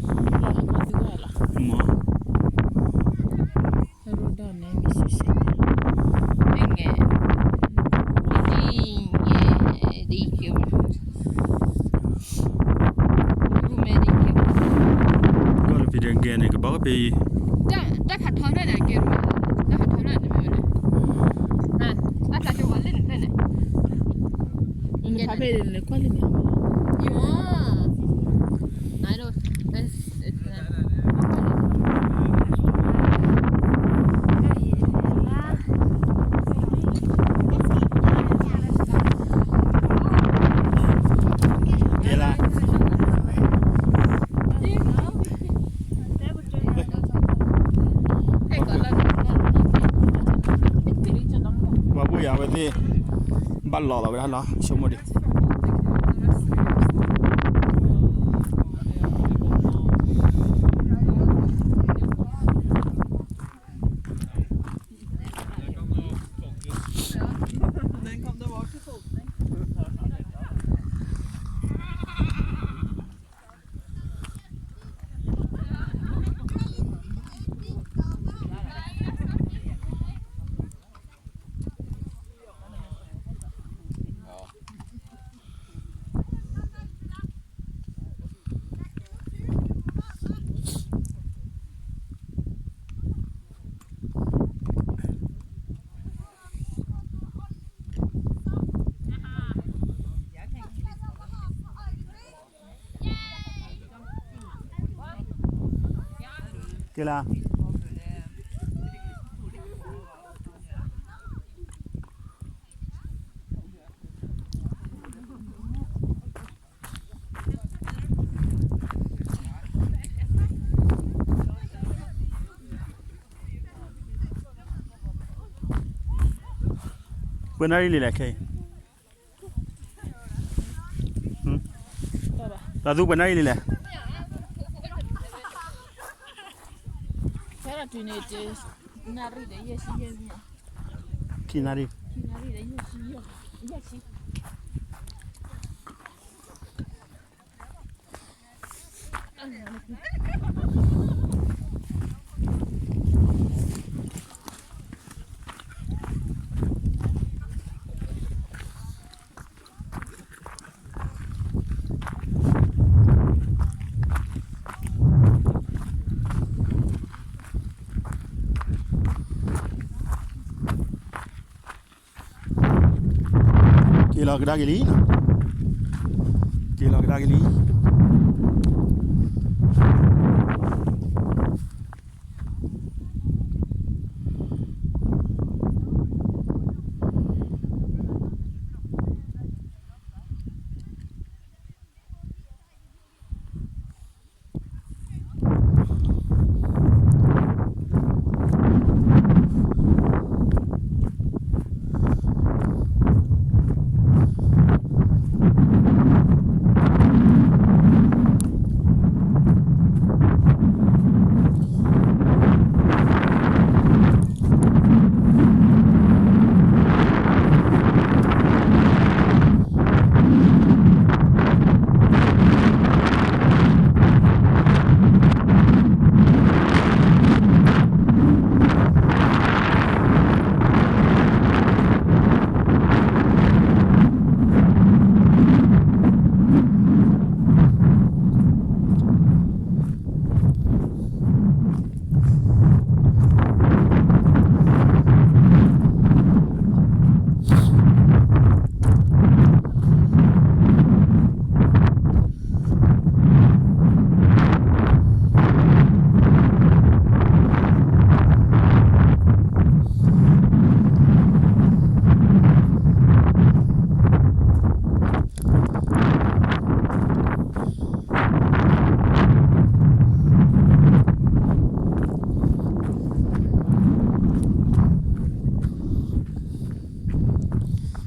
မ့ၢ် ဟဲရိဒၣ်န့ၣ် မ့ၢ်စံးစ့ၢ်ကီး မ့ၢ်ငဲ ဒ်ကဲ ကီၢ်တဖံးဒဲးဂဲၤန့ၣ် ကဘၣ်ကဖဲအံၤ တၢ်ခးထီဖျၢၣ်န့ၣ် ကဲ တၢ်ခးထီဖျၢၣ်န့ၣ် ကဲ တၢ်ဖျါကၠိဝဲလၢန့ၣ်ဖျၢၣ်န့ၣ် ဖဲန့ၣ် ကွၢ်လံန့ၣ် ယမီၢ် ကဲလၢ ပှၤဘုၣ်ယၤဝဲသ့ၣ် ဘၣ်လီၤလီၤဝဲဒၣ်နီၤ ဆိကမိၣ်ဒံး ကဲလၢ ပှဲၤနၣ်ရံၣ်လံလဲၣ်ခဲအံၤ တၢ်သူပှဲၤနၣ်ရံၣ်လံလဲၣ် ဖဲဒၣ်တုၤန့ၣ် နၣ်ရံၣ်ဒီးယဲၢ်ဆံယဲၢ်မံၤ, ခံနၣ်ရံၣ်, ခံနၣ်ရံၣ်ဒီးယဲၢ်ဆံယဲၢ်, ယဲၢ်ဆံ က့ၤလီၤကဒါက့ၤလံ, က့ၤလီၤကဒါက့ၤလံ.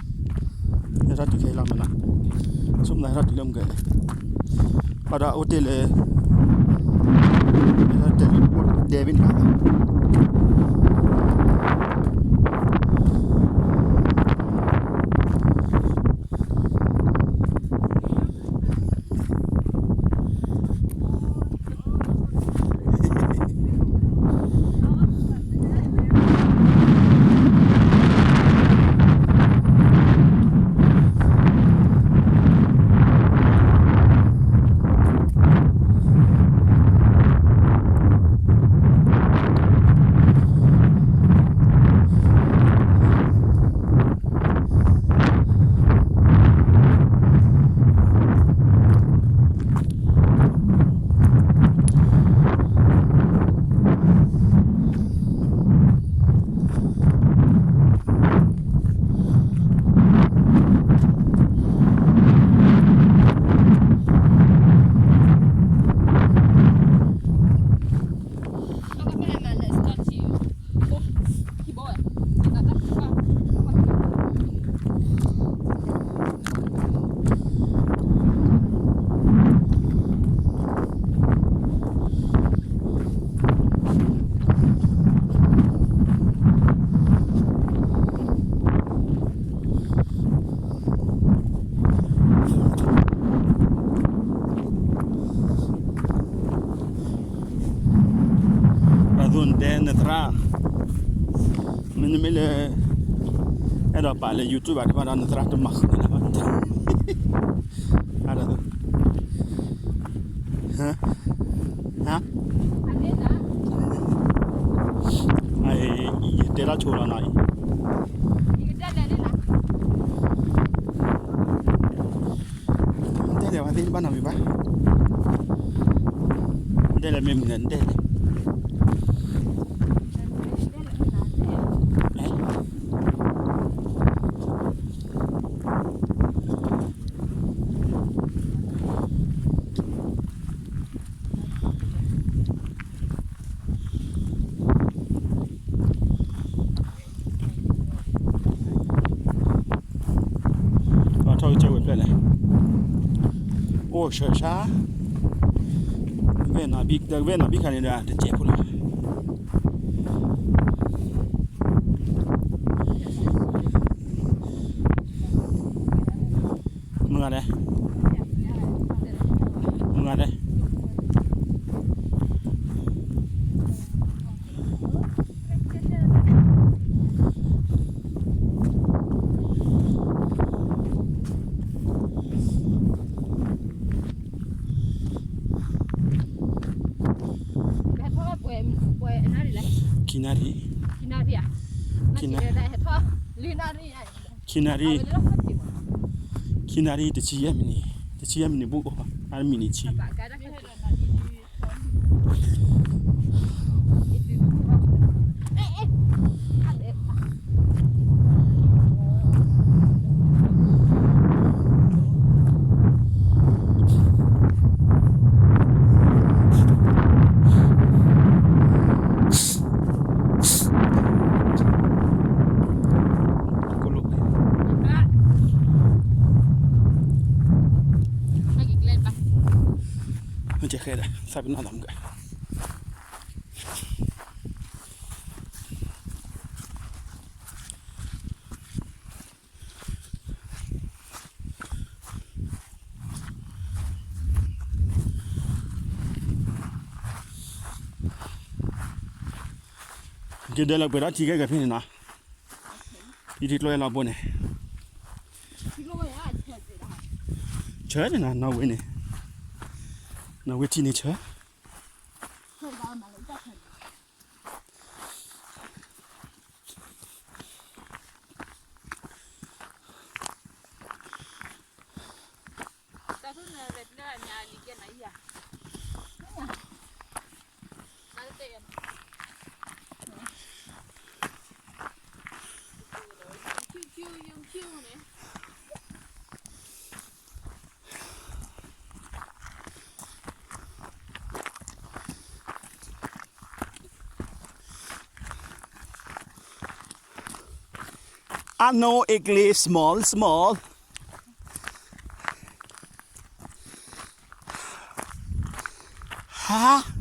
ဟဲထီၣ်တုၤခဲအံၤလီၤမနီၤ, ဆိကမိၣ်သးဟဲထီၣ်တုၤလၢမုၢ်ကဲ, ဘၣ်ဒီးအိၣ်တ့ၢ်လၢ ဟဲထီၣ်တဲာ်လၢအိၣ်ဒဲဘ့ၣ်န့ၣ်ဘၣ်. အသိးနတဲနသရၣ်, မ့တမ့ၢ်လၢ အဲၣ်ဒိးပာ်လၢ YouTube ဘၣ်တဘၣ်ဒီး နသရၣ်တမၤဃုာ်နၤဘၣ်, အဒၣ်သိး ဟါ, ယတဲတၢ်ဆိလီၤနီၤအံၤ, တဲလဲၣ်ဝဲသ့ၣ်တဘၣ်နီတမံၤဘၣ်, တဲလဲၣ်မ့ၢ်မနုၤလဲၣ်, တဲလဲၣ် အထီၣ်ကစၢၢ်ဝဲဖျဲၣ်လဲၣ်, အိၣ်ဆၢဆါ, ဝဲၢ်နီၤဘံၣ်ခါန့ၣ်ဒီး တစဲးဖိလီၤ. မုၢ်ဂၤဒဲး, မုၢ်ဂၤဒဲး, ခံနၣ်ရံၣ်, ခံနၣ်ရံၣ်, ခံနၣ်ရံၣ် တဆံယဲၢ်မံးနံး, တဆံယဲၢ်မံးနံးဘူး, အါမံးနံးဆံ မ့ၢ်ကဲဃဲဒၣ် သးပ့ၤနီၣ်သးမုၢ်ဂၤ ကဒဲလၢပှဲၤဒီးထံကဲကဖဲန့ၣ်နီၤ, ထံထံကျိဝဲလီၤဘိန့ၣ်, ဆၢန့ၣ်နီၤ နီၣ်ဝ့န့ၣ်, နီၣ်ဝ့ထံန့ၣ်ဆၢ I know English small small. Huh?